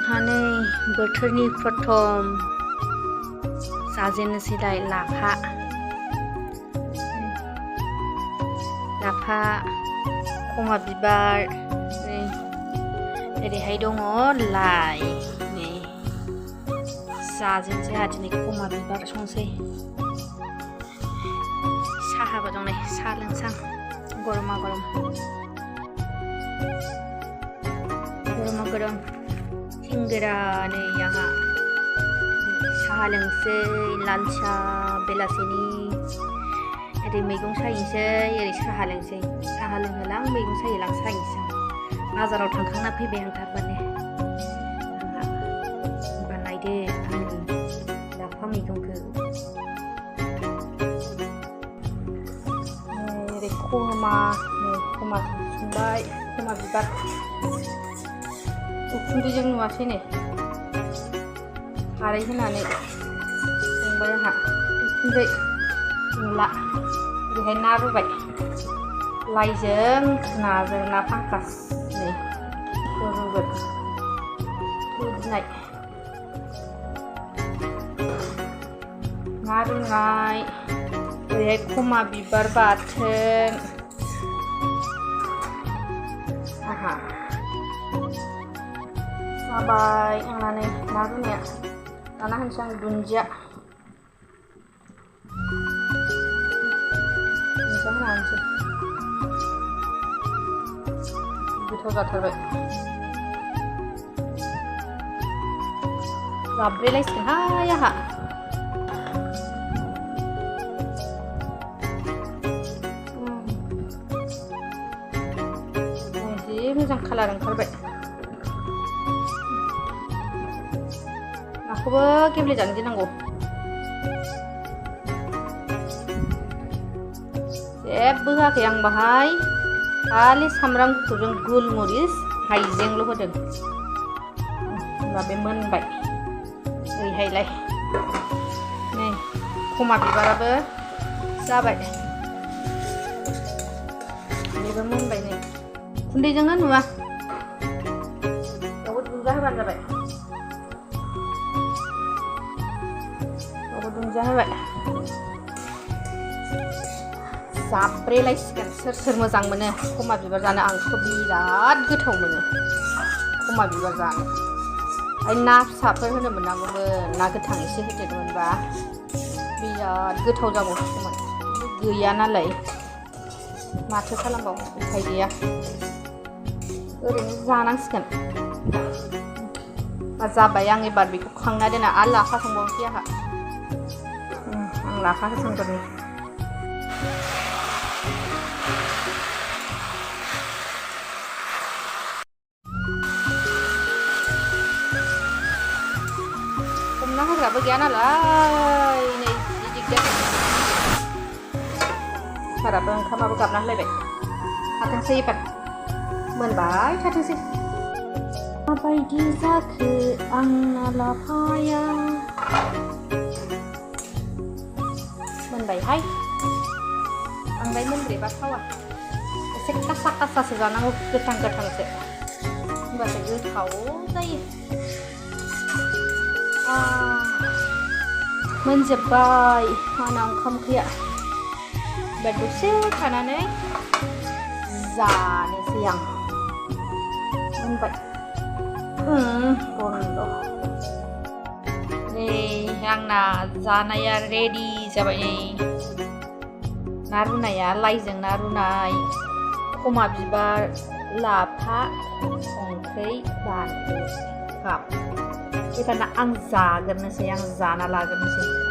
जोंहानै बोथोरनि प्रथम जाजेननोसैलाय लाफा खमा बिबार नै ओरैहाय दङ लाइ नै जाजेनसै आरो दिनै खमा बिबार संसै साहाबो दं नै साहा लोंसां गरमा गरम थिंगोरा नै आंहा साहा लोंसै लाल साहा बेलासिनि ओरै मैगं सायनोसै ओरै साहा लोंसै साहा लोंहोलां मैगं सायहोलां सायनोसै बाजाराव थांखांना फैबाय आं थारमाने बानायदो आंनि लाफा मैगंखौ ओरै खमा संबाय खमा बिबार उखुन्दैजों नुवासै नै खारै होनानै संबाय आंहा उखुन्दै नुला ओरैहाय ना रुबाय लाइजों नाजों ना फांकास नै रुगोन रुनाय ना रुनाय ओरैहाय खमा बिबार बाथोन आहा जाबाय आंना नै ना रुनाया दाना होनसै आं दुन्दिया होना होनसै गोथाव जाथारबाय जाब्रेलायसिगोनहाय आंहा जि मोजां कालार ओंखारबाय नाखौबो गेब्लेजानो गिनांगौ जेबो होआखै आं बाहाय खालि सामब्राम गुफुरजों गुलमरिस हाइजेंल' होदों होनबा बे मोनबाय ओरैहायलाय नै खमा बिबाराबो जाबाय बेबो मोनबाय नै खुन्दैजोंनो नुवा बेयावबो दुन्दिया होबानो जाबाय बेयावबो दुन्दिया होबाय जाब्रेलायसिगोन सोर मोजां मोनो खमा बिबार जानो आंथ' बिराद गोथाव मोनो खमा बिबार जानो ना फिसाफोर होनो मोननांगौमोन ना गोथां एसे होदेरमोनबा बिराद गोथाव जाबावगौमोन गैया नालाय माथो खालामबावो उफाय गैया ओरैनो जानांसिगोन जाबाय आं एबार बेखौ खांना दोना आरो लाफा संबावनोसै आंहा आं लाफा होसनगोरनि हमना होग्राबो गैया नालाय नै दिगदार साराबो ओंखामाबो गाबना होलायबाय थाथोंसै एबार मोनबाय थाथोंसै माबायदि जाखो आंना लाफाया मोनबायहाय बांद्राय मोनब्रेबा थावा एसे कासा कासासो जानांगौ गोथां गोथांसो होनबासो गोथाव जायो मोनजोब्बाय आंना ओंखाम ओंख्रिया एबार दसे थानानै जानोसै आं मोनबाय बन्द' नै आंना जानाया रेडि जाबाय नै ना रुनाया लाइजों ना रुनाय खमा बिबार लाफा संख्रि बानलु एबारना आं जाग्रोनोसै आं जाना लाग्रोनोसै